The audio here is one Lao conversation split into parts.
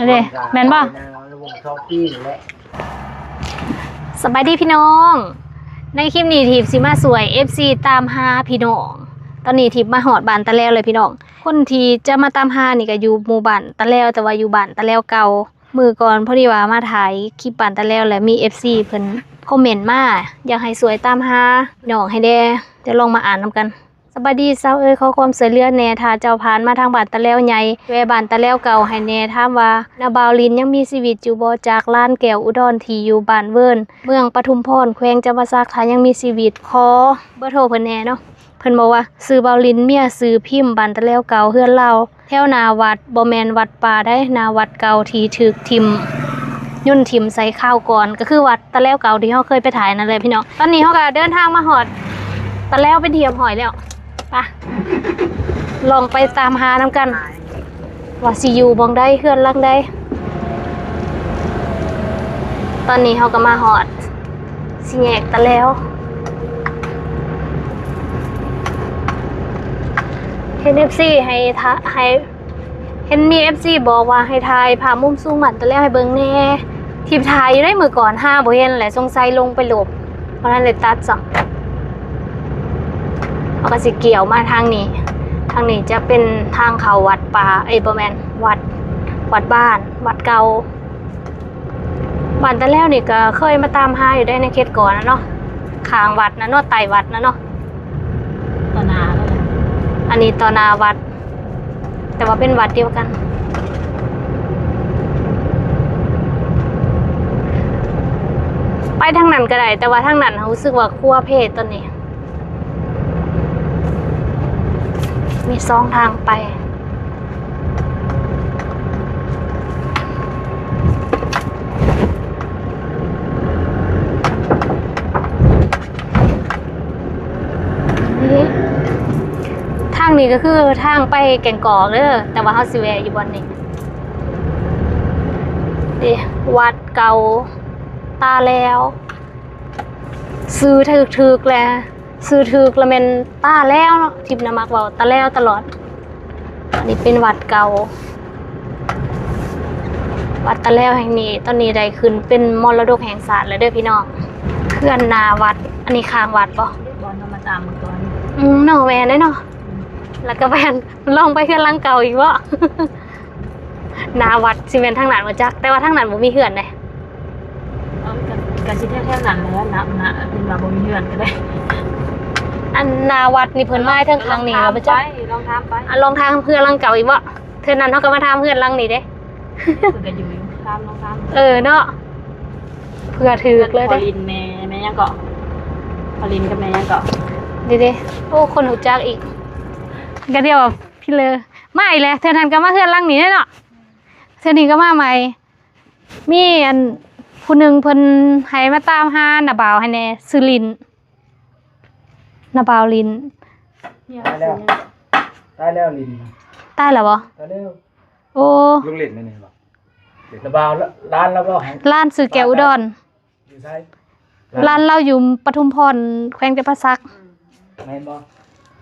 ເດ້ ແມ່ນບໍ່? ສະບາຍດີພີ່ນ້ອງ, ໃນຄລິບນີ້ທິບຊິມາຊ່ວຍເອັຟຊີຕາມຫາພີ່ນ້ອງ. ຕອນນີ້ທິບມາຮອດບ້ານຕາແລວແລ້ວພີ່ນ້ອງ. ຄົນທີ່ຈະມາຕາມຫານີ້ກໍຢູ່ໝູ່ບ້ານຕາແລວ ແຕ່ວ່າຢູ່ບ້ານຕາແລວເກົ່າ. ມື້ກ່ອນພໍດີວ່າມາຖ່າຍຄລິບບ້ານຕາແລວ ແລ້ວມີເອັຟຊີເພິ່ນຄອມເມັນມາ ຢາກໃຫ້ຊ່ວຍຕາມຫານ້ອງໃຫ້ແດ່. ດຽວລອງມາອ່ານນຳກັນ. ສະບາຍດີສາວເອີຍ, ຂໍຄວາມຊ່ວຍເຫຼືອແດ່. ຖ້າເຈົ້າຜ່ານມາທາງບ້ານຕາແລວໃຫຍ່ ແວ່ບ້ານຕາແລວເກົ່າໃຫ້ແດ່. ຖາມວ່າ ນ້າບ່າວລິນຍັງມີຊີວິດຢູ່ບໍ່? ຈາກລານແກ້ວອຸດອນ ທີ່ຢູ່ບ້ານເວີນ ເມືອງປະທຸມພອນ ແຂວງຈຳປາສັກ. ຖ້າຍັງມີຊີວິດ ຂໍເບີໂທເພິ່ນແດ່ເນາະ. ເພິ່ນບອກວ່າ ຊື່ບ່າວລິນ ເມຍຊື່ພິມ ບ້ານຕາແລວເກົ່າ ເຮືອນລາວແຖວໜ້າວັດ, ບໍ່ແມ່ນວັດປ່າໃດ, ໜ້າວັດເກົ່າທີ່ຖືກຖິ້ມ, ຍົນຖິ້ມໃສ່ຄາວກ່ອນ, ກໍຄືວັດຕາແລວເກົ່າທີ່ເຮົາເຄີຍໄປຖ່າຍນັ້ນແຫຼະພີ່ນ້ອງ. ຕອນນີ້ເຮົາກໍເດີນທາງມາຮອດຕາແລວເປັນທີ່ຮຽບຮ້ອຍແລ້ວ. ໄປ ລອງໄປຕາມຫານຳກັນ ວ່າຊິຢູ່ບ່ອນໃດ ເຮືອນຫຼັງໃດ. ຕອນນີ້ເຮົາກໍມາຮອດສີ່ແຍກຕາແລວ. ເຫັນເອັຟຊີໃຫ້ຖ່າ ໃຫ້ ເຫັນມີເອັຟຊີບອກວ່າໃຫ້ຖ່າຍພາບມຸມສູງບ້ານຕາແລວໃຫ້ເບິ່ງແດ່. ທິບຖ່າຍຢູ່ໃດມື້ກ່ອນ ຫາບໍ່ເຫັນແຫຼະ, ສົງໄສຫຼົງໄປລົບ ບໍ່ທັນໄດ້ຕັດຊ້ຳ. ເຮົາກໍຊິກ່ຽວມາທາງນີ້, ທາງນີ້ຈະເປັນທາງເຂົ້າວັດປ່າ ເອີຍ ບໍ່ແມ່ນ ວັດ ວັດບ້ານ ວັດເກົ່າ. ບ້ານຕາແລວນີ້ກໍເຄີຍມາຕາມຫາຢູ່ໃດ ໃນເຂດກ່ອນນະເນາະ, ຂ້າງວັດນະເນາະ, ໃຕ້ວັດນະເນາະ. ຕໍ່ໜ້າແລ້ວ ອັນນີ້ຕໍ່ໜ້າວັດ ແຕ່ວ່າເປັນວັດດຽວກັນ. ໄປທາງນັ້ນກໍໄດ້, ແຕ່ວ່າທາງນັ້ນຮູ້ສຶກວ່າຄົວເພດຕອນນີ້. ມີສອງທາງໄປ. ນີ້ ທາງນີ້ກໍຄືທາງໄປແກ້ງກອກເດີ, ແຕ່ວ່າເຮົາຊິແວ່ຢູ່ບ່ອນນີ້. ເດ້ ວັດເກົ່າຕາແລວ. ຊື່ຖືກໆ ແລະ ຊື່ຖືກລະແມ່ນຕາແລວເນາະ, ທິບນະມັກເວົ້າຕາແລວຕະຫຼອດ. ອັນນີ້ເປັນວັດເກົ່າ ວັດຕາແລວແຫ່ງນີ້ ຕອນນີ້ໄດ້ຂຶ້ນເປັນມໍລະດົກແຫ່ງຊາດແລ້ວເດີພີ່ນ້ອງ. ເຮືອນໜ້າວັດ ອັນນີ້ຂ້າງວັດບໍ່? ບ່ອນເຮົາມາຕາມມື້ກ່ອນ. ອືມ ເນາະ ແມ່ນເດ້ເນາະ. ອືມ ແລ້ວກໍແມ່ນ ລອງໄປເຮືອນຫຼັງເກົ່າອີກບໍ່? ໜ້າວັດຊິແມ່ນທາງນັ້ນບໍ່ຈັກ, ແຕ່ວ່າທາງນັ້ນບໍ່ມີເຮືອນເດ້. ເອີ ກໍ ກໍຊິແຖວໆ ນັ້ນແຫຼະ ນະ ນະ ເພິ່ນວ່າບໍ່ມີເຮືອນກໍໄດ້. ອັນໜ້າວັດນີ້ເພິ່ນໝາຍເຖິງທາງນີ້ບໍ່ຈັກ? ລອງຖາມໄປ ລອງຖາມໄປ. ອາ ລອງຖາມເຮືອນຫຼັງເກົ່າອີກບໍ່? ເທື່ອນັ້ນເຮົາກໍມາຖາມເຮືອນຫຼັງນີ້ເດ້. ເພິ່ນກໍຢູ່ ຖາມ ລອງຖາມ. ເອີເນາະ ເພື່ອຖືກເລີຍເດ້. ພໍ່ລິນແມ່ ແມ່ຫຍັງເກາະ? ພໍ່ລິນກັບແມ່ຫຍັງເກາະ? ເດ້ໆ ໂອ້ ຄົນຮູ້ຈັກອີກ. ກໍດຽວ ພີ່ເລີ ມາອີກແລ້ວ, ເທື່ອນັ້ນກໍມາເຮືອນຫຼັງນີ້ເນາະ, ເທື່ອນີ້ກໍມາໃໝ່. ມີອັນຜູ້ໜຶ່ງເພິ່ນໃຫ້ມາຕາມຫານ້າບ່າວໃຫ້ແດ່, ຊື່ລິນ, ນ້າບ່າວລິນ. ຕາຍແລ້ວ ຕາຍແລ້ວລິນ. ຕາຍແລ້ວບໍ່? ຕາຍແລ້ວ. ໂອ້ ລູກເຫຼັ້ນແມ່ນບໍ່? ນ້າບ່າວ ຫຼານລາວບໍ່? ຫຼານຊື່ແກ້ວອຸດອນ. ຢູ່ໃສ? ຫຼານລາວຢູ່ປະທຸມພອນ ແຂວງຈຳປາສັກ. ແມ່ນບໍ່?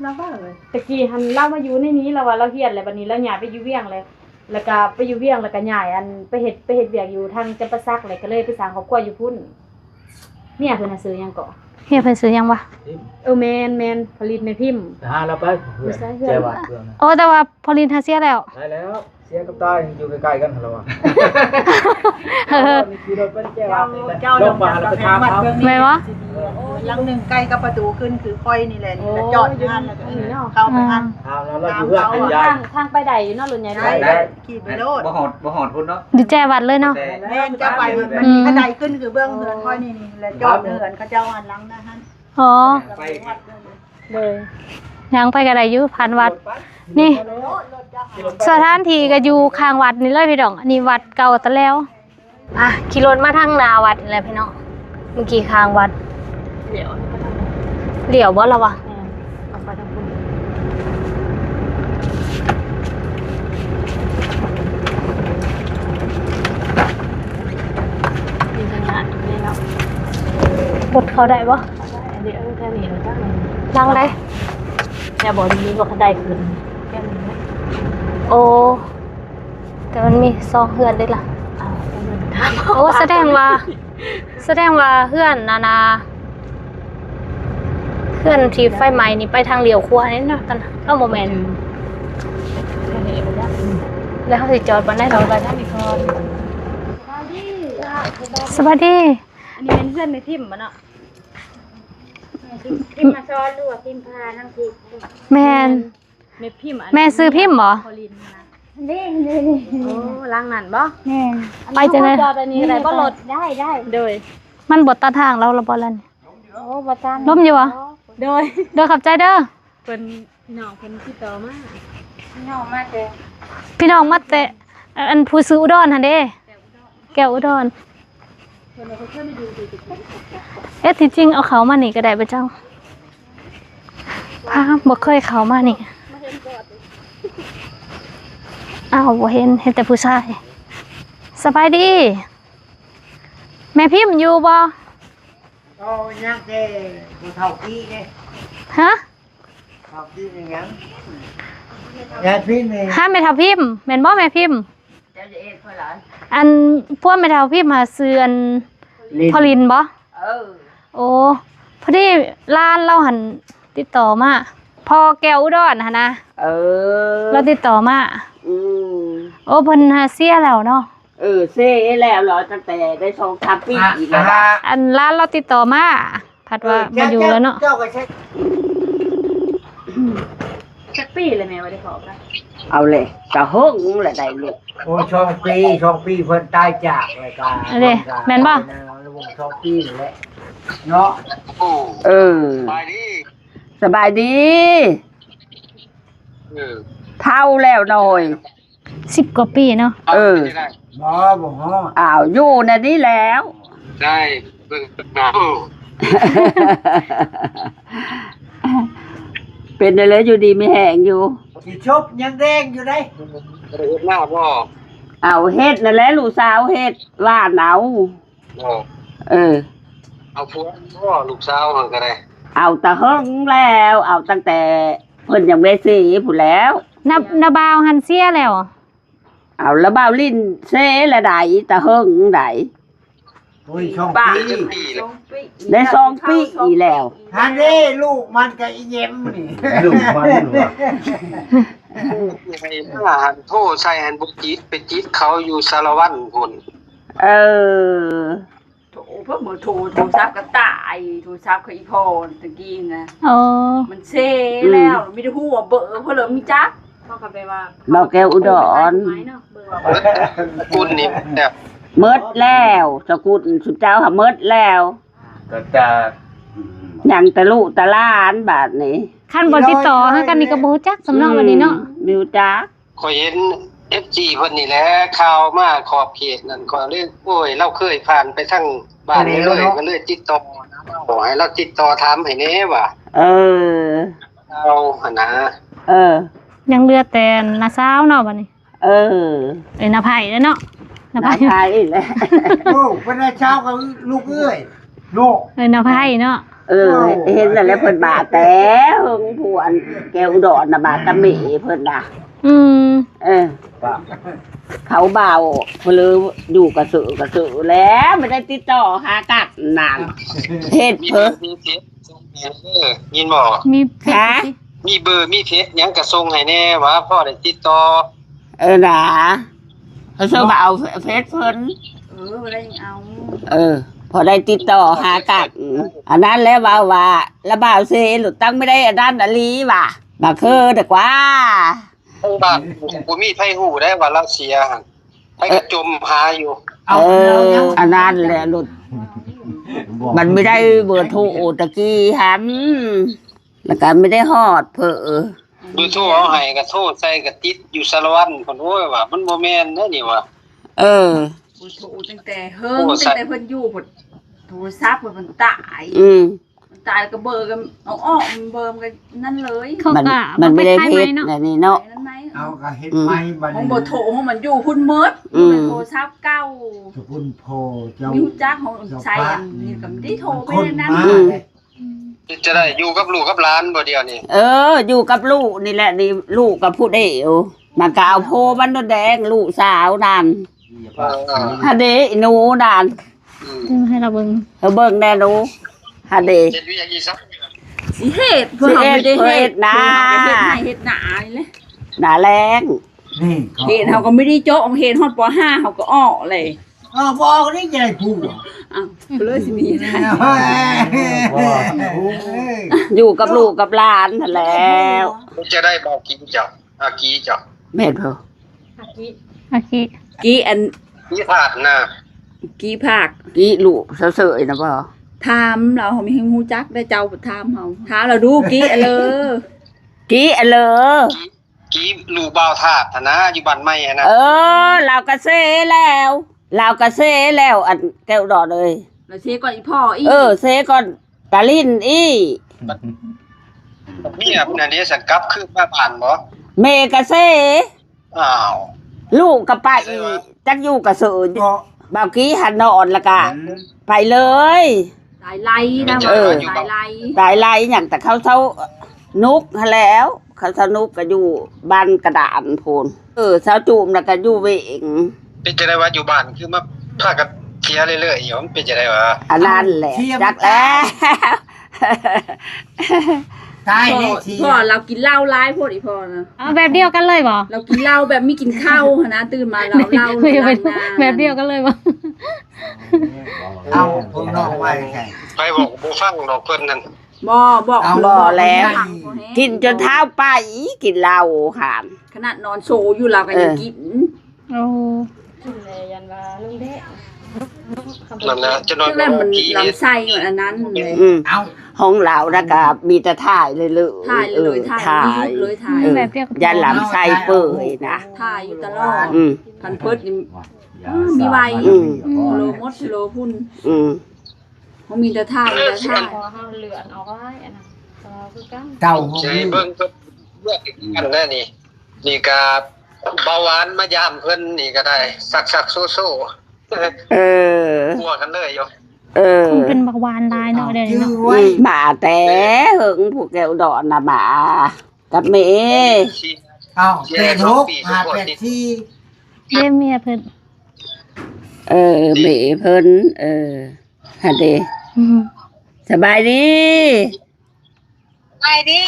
ລາວວ່າເລີຍ ຕະກີ້ຫັ້ນລາວມາຢູ່ໃນນີ້ ລາວວ່າລາວຮຽນແລ້ວ ບັດນີ້ລາວຍ້າຍໄປຢູ່ວຽງແລ້ວ ແລ້ວກະໄປຢູ່ວຽງ ແລ້ວກະຍ້າຍ ອັນ ໄປເຮັດ ໄປເຮັດວຽກຢູ່ທາງຈຳປາສັກ ແລ້ວກະເລີຍໄປສ້າງຄອບຄົວຢູ່ພຸ້ນ. ເມຍເພິ່ນນະຊື່ຫຍັງເກາະ? ເມຍເພິ່ນຊື່ຫຍັງວະ? ເອີ ແມ່ນໆ ຜະລິດແມ່ພິມ. ໄປຫາລາວໄປ ຢູ່ໃສເຮືອນ? ແຈວັດເພື່ອນ. ໂອ້ ແຕ່ວ່າ ພໍລິນຫາເສຍແລ້ວ. ຕາຍແລ້ວ ເສຍກັບຕາຍຢູ່ໃກ້ໆ ກັນຫັ້ນລະວ່າ. ເອີ ຂີ່ລົດໄປແຈວັດນີ້ແຫຼະ ເຈົ້າ ລົງມາແລ້ວໄປຖາມເຂົາ ແມ່ນບໍ່? ຫຼັງໜຶ່ງໃກ້ກັບປະຕູຂຶ້ນ ຄືຂ້ອຍນີ້ແຫຼະ ນີ້ລະຈອດຢູ່ຫັ້ນ ແລ້ວກໍເຂົ້າໄປຫັ້ນ. ຖາມແລ້ວ ລາວຢູ່ເຮືອນເປັນຍາຍ ທາງ ທາງໄປໄດ້ຢູ່ເນາະ ລົດໃຫຍ່ໄດ້ ໄດ້ ຂີ່ໄປໂລດ. ບໍ່ຮອດ ບໍ່ຮອດພຸ້ນເນາະ ຢູ່ແຈວັດເລີຍເນາະ. ແມ່ນ ເຈົ້າໄປ ມັນມີຄັນໄດຂຶ້ນ ຄືເບື້ອງເຮືອນຂ້ອຍນີ້ ນີ້ລະຈອດເຮືອນເຂົາເຈົ້າຫັ້ນ ຫຼັງນັ້ນຫັ້ນ. ອໍ ໄປ ເດີ ຍ່າງໄປກໍໄດ້ຢູ່ ຜ່ານວັດນີ້. ສະຖານທີ່ກໍຢູ່ຂ້າງວັດນີ້ເລີຍພີ່ນ້ອງ. ອັນນີ້ວັດເກົ່າຕາແລວ. ອ່ະ ຂີ່ລົດມາທາງໜ້າວັດນີ້ແຫຼະພີ່ນ້ອງ. ເມື່ອກີ້ຂ້າງວັດ ລ້ຽວ ລ້ຽວບໍ່ລະວະ? ແມ່ນ ອອກໄປທາງພຸ້ນ ມີທາງນັ້ນເລີຍເນາະ. ລົດເຂົ້າໄດ້ບໍ່? ເອີ ແຖວນີ້ລະ ທາງນີ້ ທາງໃດ? ແຖວບໍ່ມີບໍ່ຄັນໄດຂຶ້ນ ແຖວນີ້. ໂອ້ ແຕ່ມັນມີສອງເຮືອນເດ້ລະ. ໂອ້ ສະແດງວ່າ ສະແດງວ່າເຮືອນນັ້ນນະ ເຮືອນທີ່ໄຟໄໝ້ນີ້ໄປທາງລ້ຽວຂວານີ້ເນາະ. ຕອນນັ້ນ ເອີ ບໍ່ແມ່ນ. ແລ້ວເຮົາຊິຈອດບ່ອນໃດເນາະ? ສະບາຍດີ. ອັນນີ້ແມ່ນເຮືອນແມ່ພິມບໍ່ເນາະ? ພິມມາສອນ ຫຼືວ່າພິມພານາງທິບ? ແມ່ນ. ແມ່ພິມ ແມ່ຊື່ພິມບໍ່? ນີ້ ນີ້ ນີ້ ໂອ້ ຫຼັງນັ້ນບໍ່? ແມ່ນ. ໄປຈັ່ງໃດ? ຈອດອັນນີ້ໄດ້ບໍ່ລົດ? ໄດ້ ໄດ້. ໂດຍ. ມັນບໍ່ຕັດທາງລາວລະບໍ່ລະນີ້? ໂອ້ ບໍ່ຕັດ. ລົມຢູ່ບໍ່? ໂດຍ ໂດຍ. ຂອບໃຈເດີ. ເພິ່ນ ນ້ອງເພິ່ນຕິດຕໍ່ມາ ນ້ອງມາແຕ່ ພີ່ນ້ອງມາແຕ່ ອັນ ຜູ້ຊື່ອຸດອນຫັ້ນເດ້ ແກ້ວອຸດອນ. ເອີ ທີ່ຈິງເອົາເຂົ້າມານີ້ກໍໄດ້ບໍ່ເຈົ້າ? ພາ ບໍ່ເຄີຍເຂົ້າມານີ້. ອ້າວ ບໍ່ເຫັນ ເຫັນແຕ່ຜູ້ຊາຍ. ສະບາຍດີ ແມ່ພິມຢູ່ບໍ່? ກໍຍັງແຕ່ຜູ້ເຖົ້າກີ້ເດ້. ຮະ? ເຖົ້າກີ້ແມ່ນຫຍັງ? ຍາຍພິມນີ້ ຫາແມ່ເຖົ້າພິມ ແມ່ນບໍ່ແມ່ພິມ? ເຈົ້າຈະເອດຂ້ອຍຫຼາຍ. ອັນ ພວກແມ່ເຖົ້າພິມຫາຊື່ອັນ ລິນ ພໍ່ລິນບໍ່? ເອີ. ໂອ້ ພໍດີຫຼານລາວຫັ້ນຕິດຕໍ່ມາ ພໍ່ແກ້ວອຸດອນຫັ້ນນະ. ເອີ ລາວຕິດຕໍ່ມາ. ອືມ. ໂອ້ ເພິ່ນຫາເສຍແລ້ວເນາະ? ເອີ ເສຍແລ້ວເນາະ ຕັ້ງແຕ່ໄດ້ສອງສາມປີແລ້ວ. ອັນຫຼານລາວຕິດຕໍ່ມາ ພັດວ່າ ເອີ ບໍ່ຢູ່ແລ້ວເນາະ. ເຈົ້າກໍເຊັກ ຈັກປີແລ້ວແມ່ບໍ່ໄດ້ພໍ້ກັນ? ເອົາເລີຍ ກະເຫິງແລ້ວໄດ໋ລູກ. ໂອ້ ສອງປີ ສອງປີເພິ່ນຕາຍຈາກ ແລ້ວກະ ອັນນີ້ແມ່ນບໍ່? ສອງປີແລ້ວເນາະ. ເອີ ສະບາຍດີ ສະບາຍດີ. ເອີ ເຖົ້າແລ້ວນ້ອຍ. ສິບກວ່າປີເນາະ. ເອີ ບໍ່ ບໍ່ຮອດ. ອ້າວ ຢູ່ໃນນີ້ແລ້ວ ໄດ້ເບິ່ງໜ້າ. ເປັນໄດແລ້ວ ຢູ່ດີມີແຮງຢູ່? ຊິຊົບຍັງແດງຢູ່ເດ້. ເຮັດນາບໍ່? ເອົາ ເຮັດນັ້ນແຫຼະ ລູກສາວເຮັດ ຫວ່ານເອົາ. ເອີ ເອົາຜົວບໍ່ ລູກສາວຫັ້ນກໍໄດ້? ເອົາແຕ່ເຫິງແລ້ວ ເອົາຕັ້ງແຕ່ເພິ່ນຍັງບໍ່ເສຍພຸ້ນແລ້ວ. ນ້າ ນ້າບ່າວຫັ້ນເສຍແລ້ວ? ເອົາ ລະບ່າວລິນເສຍລະໃດ ແຕ່ເຫິງໃດ. ໂອ້ຍ ສອງປີ ໄດ້ສອງປີແລ້ວ. ຫັ້ນເດ້ ລູກມັນກໍອີ່ເຫຍັມນີ້ ລູກມັນວ່າ ໃຫ້ມາຫັ້ນ ໂທໃສ່ຫັ້ນບໍ່ຕິດ ໄປຕິດເຂົາຢູ່ສາລະວັນພຸ້ນ. ເອີ ໂທ ເພິ່ນເບີໂທ ໂທລະສັບກໍຕາຍ ໂທລະສັບຂອງອີ່ພໍ່ຕະກີ້ນະ. ອໍ ມັນເຊແລ້ວ ອືມ ມີແຕ່ຮູ້ວ່າເບີເພິ່ນລະມີຈັກ. ເຮົາກໍແປວ່າ ເບົາແກ້ວອຸດອນ ກຸນນີ້ແບບ ໝົດແລ້ວ ສະກຸນຊຸມເຈົ້າຫາໝົດແລ້ວ ກໍຈະ ອືມ ຍັງແຕ່ລູກແຕ່ຫຼານບາດນີ້. ຄັນບໍ່ຕິດຕໍ່ຫາກັນນີ້ກໍບໍ່ຮູ້ຈັກສ່ຳເນາະ ອືມ ບັດນີ້ເນາະ ບໍ່ຮູ້ຈັກ. ຂ້ອຍເຫັນເອັຟຊີເພິ່ນນີ້ແຫຼະ ຂ່າວມາຂອບເຂດນັ້ນ ຂ້ອຍເລີຍ ໂອ້ຍ ລາວເຄີຍຜ່ານໄປທາງບ້ານນີ້ເລີຍ ກໍເລີຍຕິດຕໍ່ນຳເອົາ ໃຫ້ລາວຕິດຕໍ່ຖາມໃຫ້ແດ່ວ່າ ເອີ ລາວຫັ້ນນະ. ເອີ ຍັງເຫຼືອແຕ່ນ້າສາວເນາະບັດນີ້. ເອີ ເອີ ນ້າໄພແຫຼະເນາະ ນ້າໄພ ນ້າໄພແຫຼະ. ໂອ້ ເພິ່ນນ້າສາວກໍລູກເອື້ອຍ ເນາະ ເອີ ນ້າໄພເນາະ. ເອີ ເອີ ເຫັນນັ້ນແຫຼະ ເພິ່ນບາດແຕ່ເຫິງຜູ້ອັນແກ້ວອຸດອນນະ ບາດຕາເມເພິ່ນນະ. ອືມ ເອີ ເຂົາເບົາເພິ່ນເລີຍຢູ່ກະເສີກະເສີແລ້ວ ບໍ່ໄດ້ຕິດຕໍ່ຫາກັນນັ້ນ ເຮັດເພິ່ນ ມີເບ ມີເຟສ ເອີ ຍິນບໍ່? ມີເຟສ ຮະ? ມີເບີ ມີເຟສຫຍັງກະສົ່ງໃຫ້ແດ່ວ່າ ພໍໄດ້ຕິດຕໍ່. ເອີນາ ເຂົາເຊີມາເອົາເຟສເພິ່ນ. ເອີ ບໍ່ໄດ້ເອົາ. ເອີ ພໍໄດ້ຕິດຕໍ່ຫາກັນ. ອັນນັ້ນແຫຼະເວົ້າວ່າ ລະບ່າວເຊ ລູກຕັ້ງບໍ່ໄດ້ອັນນັ້ນອີ່ຫລີວ່າ ບາງເຄີດກວ່າ ເອີ ບ້ານບໍ່ມີໃຜຮູ້ໄດ້ວ່າລາວເສຍຫັ້ນ ໃຜກໍຈົ່ມຫາຢູ່. ເອີ ອັນນັ້ນແຫຼະ ມັນບໍ່ໄດ້ເບີໂທຕະກີ້ຫັ້ນ. ແລ້ວກໍບໍ່ໄດ້ຮອດເພີ້ ເບີໂທເອົາໃຫ້ກໍໂທໃສ່ກໍຕິດຢູ່ສາລະວັນພຸ້ນ. ໂອ້ຍ ວ່າມັນບໍ່ແມ່ນເດ້ນີ້ວ່າ. ເອີ ໂທຕັ້ງແຕ່ເຫິງ ໂທໃສ່ ຕັ້ງແຕ່ເພິ່ນຢູ່ພຸ້ນ ໂທລະສັບເພິ່ນຕາຍ. ອືມ ມັນຕາຍກໍເບີກໍເອົາອອກ ເບີມັນກໍນັ້ນເລີຍ. ເຂົາກໍ ມັນບໍ່ໄດ້ເຮັດແນວນີ້ເນາະ ເອົາກໍເຮັດໃໝ່ບັດນີ້. ຂອງເບີໂທຂອງມັນຢູ່ພຸ້ນໝົດ. ອືມ ໂທລະສັບເກົ່າ ສະກຸນພໍ່ເຈົ້າ ມີຮູ້ຈັກຂອງໃຊ້ອັນນີ້ກໍໄດ້ໂທໄປນັ້ນ. ອືມ ເຮັດຈັ່ງໃດ ຢູ່ກັບລູກກັບຫຼານບໍ່ດຽວນີ້? ເອີ ຢູ່ກັບລູກນີ້ແຫຼະ ນີ້ລູກກັບຜູ້ດຽວ. ມັນກໍເອົາໂພມັນໂດດແດງ ລູກສາວນັ້ນ ເອີ ຫັ້ນເດ້ ອີ່ໜູນັ້ນ ອືມ ເອີ ໃຫ້ລາວເບິ່ງ ເອີ ເບິ່ງແດ່ໜູ ຫັ້ນເດ້ ເຮັດວຽກອີ່ສັກ ຊິເຮັດ ພວກເຮົາບໍ່ໄດ້ເຮັດ ເຮັດນາ ເຮັດໄຮ່ເຮັດນານີ້ແຫຼະ ໜ້າແລ້ງ ນີ້ເຂົາ ເຮັດເຮົາກໍບໍ່ໄດ້ເຈາະ ເຮັດຮອດ ປໍຫ້າ ເຮົາກໍອອກເລີຍ ເອີ ບໍ່ອອກນີ້ຈະໄດ້ຜົວ ອ້າວ ກໍເລີຍຊິມີ ຢູ່ກັບລູກກັບຫຼານຫັ້ນແຫຼ້ວ ຈະໄດ້ບໍ່ກິນເຈົ້າ ອາກີເຈົ້າ ແມ່ນບໍ່? ອາກີ ອາກີ ກີອັນ ກີພາກນະ ກີພາກ ກີລູກເສີຍໆນະບໍ່? ຖາມລາວ ເຮົາມີ ຮູ້ຈັກໄດ້ ເຈົ້າຖາມເຮົາ ຖາມລາວດູ ກີອະເລີ ກີອະເລີ ກີ ກີລູກບ່າວທາດຫັ້ນນະ ຢູ່ບ້ານໃໝ່ຫັ້ນນະ ເອີ ລາວກະເສແລ້ວ ລາວກະເສແລ້ວ ອັນແກ້ວດອນເອີຍ ລາວເສກ່ອນອີ່ພໍ່ອີກ ເອີ ເສກ່ອນ ຕາລິນອີກ ເມຍພຸ້ນນະເດ ສັນກັບຄືນມາບ້ານບໍ່? ແມ່ກະເສ ອ້າວ ລູກກະໄປອີກ ຈັກຢູ່ກະເສີ ບໍ່ ບ່າວກີຫັ້ນນອນລະກະ ອືມ ໄປເລີຍ ຕາຍໄລ່ນະ ເອີ ຕາຍໄລ່ ຕາຍໄລ່ຫຍັງ ແຕ່ເຂົາເຊົານຸກຫັ້ນແຫຼ້ວ ເຂົາເຊົານຸກກະຢູ່ບ້ານກະດານພຸ້ນ ເອີ ສາວຈູມລະກະຢູ່ເວງ ເປັນຈັ່ງໃດວະ ຢູ່ບ້ານຄືມາພາກັນເສຍເລື້ອຍໆຢູ່ ມັນເປັນຈັ່ງໃດວະ? ອັນນັ້ນແຫຼະ ເອົາ ຈັກແລ້ວ ຕາຍແລ້ວ ເສຍ ພໍ່ລາວກິນເຫຼົ້າຫຼາຍໂພດ ອີ່ພໍ່ນະ ເອົາແບບດຽວກັນເລີຍບໍ່? ລາວກິນເຫຼົ້າແບບມີກິນເຂົ້າຫັ້ນນະ ຕື່ນມາລາວເຫຼົ້າ ແບບດຽວກັນເລີຍບໍ່? ເອົາພວກນ້ອງໄວ້ໃສ ໃຜບອກບໍ່ຟັງດອກເພິ່ນນັ້ນ ບໍ່ ບອກ ເອົາ ບໍ່ແລ້ວ ບໍ່ຟັງ ກິນຈົນເທົ້າໄປ ກິນເຫຼົ້າຫັ້ນ ຂະໜາດນອນໂຊຢູ່ລາວກໍຍັງກິນ ເອີ ໂອ້ ກິນແລ້ວຢ້ານວ່າລຸງແດະ ນັ້ນນະ ຈະນອນ ຈັ່ງໃດມັນລຳໄສ້ມັນອັນນັ້ນ ອືມ ເອົ້າ ຂອງລາວນະກະມີແຕ່ຖ່າຍເລື້ອຍໆ ຖ່າຍເລື້ອຍໆ ເອີ ຖ່າຍ ຖ່າຍ ເອີ ແບບດຽວກັນ ຢ້ານລຳໄສ້ເປີຍນະ ຖ່າຍຢູ່ຕະຫຼອດ ອືມ ຄັນເພິດນີ້ ເອີ ມີໄວ ອືມ ໂລໝົດ ໂລພຸ້ນ ອືມ ເຮົາມີແຕ່ຖ່າຍ ມີແຕ່ຖ່າຍ ພໍເຮົາເລື່ອນອອກໄວ້ອັນນັ້ນ ກໍຄືກັນ ເຕົາຂອງ ໃຫ້ເບິ່ງເພິ່ນເລືອກກັນແດ່ນີ້ ນີ້ກະເບົາຫວານມາຢາມເພິ່ນນີ້ກະໄດ້ ສັກໆໂຊໆ ເອີ ກົວກັນເລີຍຢູ່ ເອີ ຄົນເປັນບັກຫວານຫຼາຍເນາະ ດຽວນີ້ເນາະ ອືມ ມາແຕ່ເຫິງ ຜູ້ແກ້ວດອນນະ ມາກັບແມ່ ເອົ້າ ເປັນຫົກ ຫ້າ ແປດ ສີ່ ເດ້ ເມຍເພິ່ນ ເອີ ເມຍເພິ່ນ ເອີ ຫັ້ນເດ້ ອືມ ສະບາຍດີ ສະບາຍດີ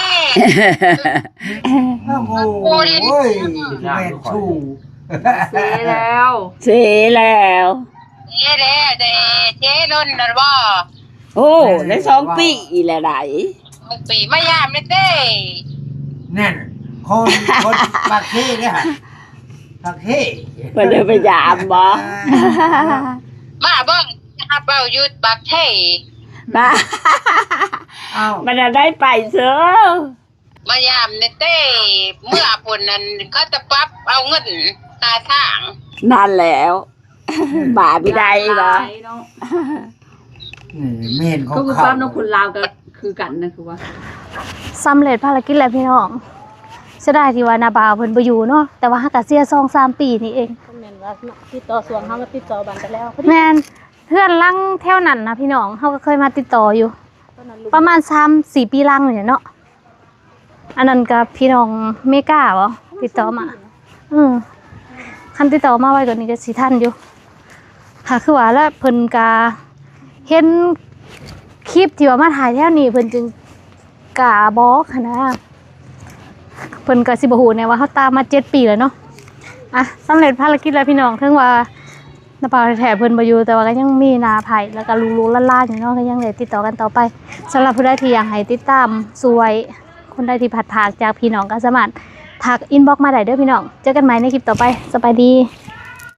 ໂອ້ໂຫ ໂອ້ຍ ແມ່ນຊູ ເສແລ້ວ ເສແລ້ວ ເສແລ້ວ ເສດົນແລ້ວບໍ່? ໂອ້ ໄດ້ສອງປີແລ້ວໃດ໋ ສອງປີ ມາຢາມແດ່ເດ້ ນັ້ນ ຄົນ ຄົນປາກເຊເດ້ ປາກເຊ ເພິ່ນໄດ້ໄປຢາມບໍ່? ມາເບິ່ງ ຮັບເວົ້າຢູ່ປາກເຊ ມາ ອ້າວ ມັນໄດ້ໄປເຊີ ມາຢາມແດ່ເດ້ ເມື່ອພຸ້ນນັ້ນ ເຂົາຈະປັບເອົາເງິນຄ່າທາງ ນັ້ນແຫຼ້ວ ບາດມີໄດ້ບໍ່? ຫຼາຍເນາະ ນີ້ແມ່ນຂອງເຂົາ ກໍຄືປາບເນາະ ຄົນລາວກໍຄືກັນນະ ຄືວ່າ ສຳເລັດພາລະກິດແລ້ວພີ່ນ້ອງ ເສຍດາຍທີ່ວ່ານ້າບ່າວເພິ່ນບໍ່ຢູ່ເນາະ ແຕ່ວ່າຫາກະເສຍສອງສາມປີນີ້ເອງ ແມ່ນວ່າຕິດຕໍ່ຊ່ວງເຮົາມາຕິດຕໍ່ບ້ານກັນແລ້ວ ແມ່ນ ເຮືອນຫຼັງແຖວນັ້ນນະພີ່ນ້ອງ ເຮົາກໍເຄີຍມາຕິດຕໍ່ຢູ່ ປະມານສາມສີ່ປີຫຼັງນີ້ແຫຼະເນາະ ອັນນັ້ນກໍພີ່ນ້ອງເມກາບໍ ຕິດຕໍ່ມາ ເອີ ຄັນຕິດຕໍ່ມາໄວກວ່ານີ້ກໍຊິທັນຢູ່ ຫາຄືວ່າລະ ເພິ່ນກໍເຫັນຄລິບທີ່ວ່າມາຖ່າຍແຖວນີ້ ເພິ່ນຈຶ່ງກ້າບອກຫັ້ນນະ ເພິ່ນກໍຊິບໍ່ຮູ້ແນ່ວ່າເຮົາຕາມມາເຈັດປີແລ້ວເນາະ ອ່ະ ສຳເລັດພາລະກິດແລ້ວພີ່ນ້ອງ ເຖິງວ່າ ນ້າບ່າວແທ້ໆເພິ່ນບໍ່ຢູ່ ແຕ່ວ່າກໍຍັງມີນ້າໃພ້ ແລ້ວກໍລູກໆຫຼານໆຢູ່ເນາະ ກໍຍັງໄດ້ຕິດຕໍ່ກັນຕໍ່ໄປ. ສຳລັບຜູ້ໃດທີ່ຢາກໃຫ້ຕິດຕາມຊ່ວຍ ຄົນໃດທີ່ພັດພາກຈາກພີ່ນ້ອງ ກໍສາມາດທັກອິນບັອກມາໄດ້ເດີພີ່ນ້ອງ. ເຈີກັນໃໝ່ໃນຄລິບຕໍ່ໄປ. ສະບາຍດີ.